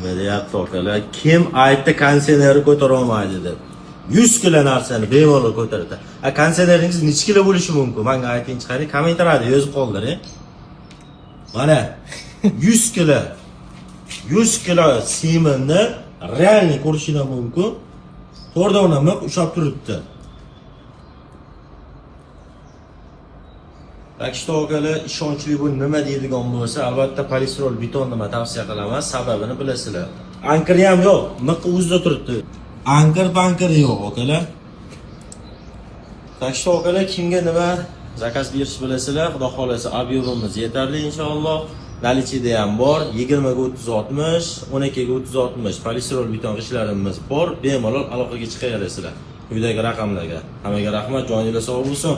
Nima deyapti, akalar? Kim aytdi konditsionerni ko'tara olmaydi deb? 100 kilo narsani bemalol ko'taradi. A konditsioneringiz necha kilo bo'lishi mumkin? Menga ayting, chiqaring, kommentariyada yozib qoldiring. Mana 100 kilo, 100 kilo simini реальный ko'rishinglar mumkin. To'rdona miq ushlab turibdi. Так что, akalar, ishonchli bu nima deydigan bo'lsa, albatta polistirol betonni man tavsiya qilaman, sababini bilasizlar. Ankeri ham yo'q, miqi o'zida turibdi. Anker bankeri yo'q, akalar. Так что, akalar, kimga nima zakaz berish bilasizlar, xudo xolasa объем imiz yetarli inshaalloh. Наличие da ham bor, 20 ga 30 60, 12 ga 30 60 polistirol beton g'ishtlarimiz bor. Bemalol aloqaga chiqaverasizlar quyidagi raqamlarga. Hammaga rahmat, joninglar sog' bo'lsin.